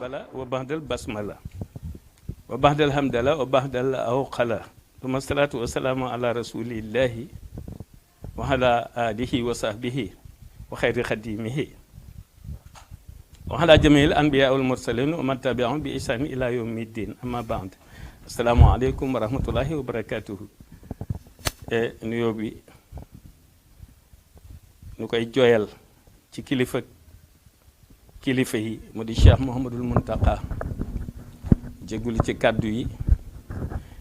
bala wa baxdal basmala wa baxdal hamdala wa baxdal awqala tuma salatu wa salaamu ala rasulillahi wa ala alihi wa sahbihi wa xayri xadimihi wa ala jamiil anbiya wal mursalin wa man tabiahum bi ihsan ila yawmi ddin amma ba'd. Assalaamu aleykum wa rahmatullahi wa barakatuhu. Nuyoo bi ñu koy jooyal ci kilifa yi mu di Cheikh Mouhamadul Muntaqa, jégguli ci kàddu yi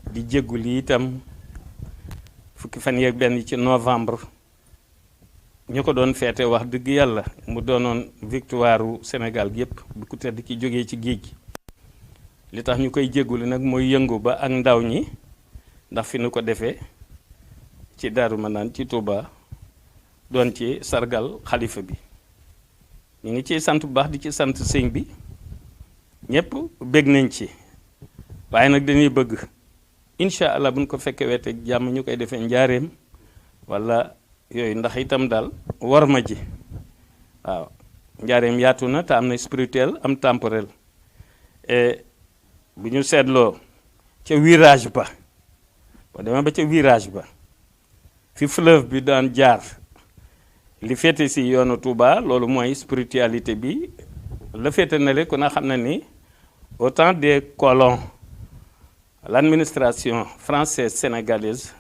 di jégguli itam fukki fan yeeg benn ci novembre ñu ko doon feete wax dëgg yàlla mu doonoon victoire u Sénégal gi yëpp bu ku tedd ki jógee ci géej gi. li tax ñu koy jégguli nag mooy yëngu ba ak ndaw ñi, ndax fi nu ko defee ci Daaru Manaan ci Touba doon ci sargal xalifa bi. ñu ngi ciy sant bu baax di ci sant sëñ bi, ñëpp bég nañ ci, waaye nag dañuy bëgg incha allah buñ ko fekkee weete jàmm ñu koy defee njaareem wala yooyu, ndax itam daal war ma ji. waaw njaareem yaatu na te am na spirituel am temporel. bu ñu seetloo ca virage ba demee ba ca virage ba fi fleuve bi daan jaar li féete si yoonu Touba loolu mooy spiritualité bi. la féete na le ku na xam na ni au temps des colons l'administration française sénégalaise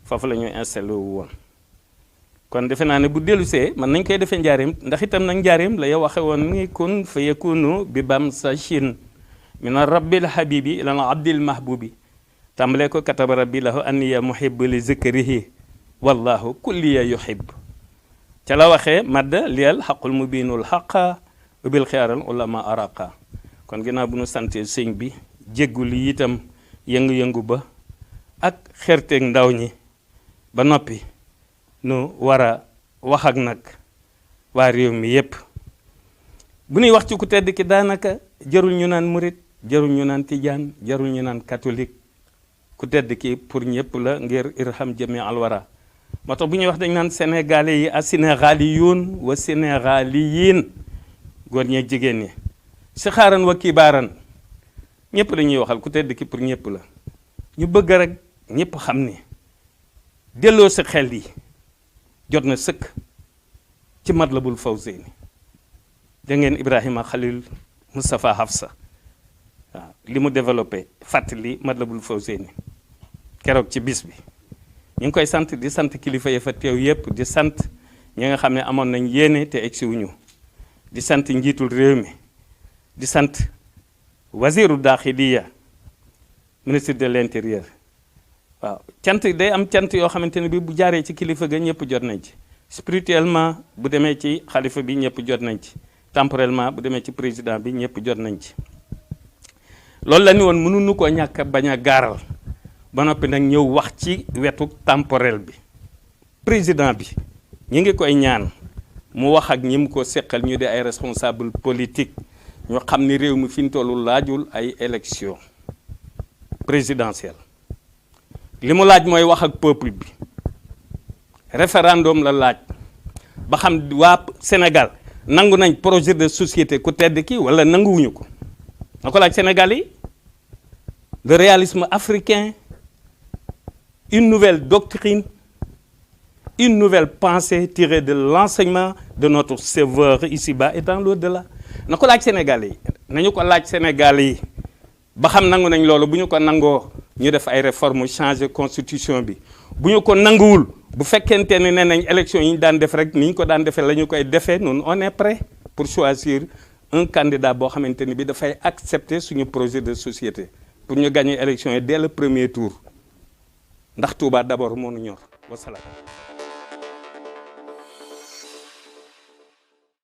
foofu la ñuy installé wu woon. kon defe naa ne bu dellusee man nañ koy defee njaareem, ndax itam nag njaareem la yow waxe woon ni kun fa yakunu bi bam sa chin mina rabbil habibi ilal abdil mahbubi, tàmbalee ko kataba rabbi lahu anniya muhibbu li zikrihi wallahu kulliya yuhib. ca la waxee madda liyal xaqul mubinul xaqa ubil xiyaaral ulama araqa. kon ginnaaw bu nu santee sëñ bi jéggul yi itam yëngu-yëngu ba ak xerteeg ndaw ñi ba noppi nu war a wax ak nag waa réew mi yépp. bu ñuy wax ci ku tedd ki daanaka jarul ñu naan murit, jarul ñu naan tijaan, jarul ñu naan catholique. ku tedd ki pour ñëpp la ngir irham jami alwara. moo tax bu ñuy wax dañ naan sénégalais yi a sénégaliyuun wa sénégaliyin, góor ñeeg jigéen ñi, si xaaran wa kibaaran, ñëpp la ñuy waxal ku tedd ki pour ñëpp la. ñu bëgg rek ñëpp xam ni delloo sa xel yi jot na sëkk ci Matlabul Fawzeyni. da ngeen Ibrahima Khalil Moustapha Hafsa waaw li mu développé fàttali Matlabul Fawzeyni keroog ci bis bi. ñu ngi koy sant di sant kilifa yi fa teew yëpp, di sant ñi nga xam ne amoon nañ yéene te egsi wuñu, di sant njiitul réew mi, di sant waziru daaxiliya, ministre de l'intérieur. waaw cant day am cant yoo xamante ne bi bu jaaree ci kilifa ga ñëpp jot nañ ci. spirituellement bu demee ci xalifa bi ñëpp jot nañ ci, temporellement bu demee ci président bi ñëpp jot nañ ci. loolu la ni woon mënuñu koo ñàkk bañ a gaaral ba noppi nag ñëw wax ci wetu temporel bi. président bi ñi ngi koy ñaan mu wax ak ñi mu ko seqal ñu di ay responsable politique ñu xam ni réew mi fi ñu tollu laajul ay élection présidentielle. li mu laaj mooy wax ak peuple bi. référendum la laaj ba xam waa Sénégal nangu nañ projet de société ku tedd ki wala nanguwuñu ko. na ko laaj Sénégal yi. le réalisme africain, une nouvelle doctrine, une nouvelle pensée tirée de l'enseignement de notre sauveur ici-bas et dans l'au-delà. na ko laaj Sénégal yi, nañu ko laaj Sénégal yi ba xam nangu nañ loolu. bu ñu ko nangoo ñu def ay réformes changer constitution bi. bu ñu ko nanguwul bu fekkente ne nee nañ élection yi ñu daan def rek ni ñu ko daan defee la ñu koy defee noonu, on est prêt pour choisir un candidat boo xamante ni bi dafay accepter suñu projet de société pour ñu gagner élection yi dès le premier tour. ndax Touba d'abord moo nu ñor. wasalaam.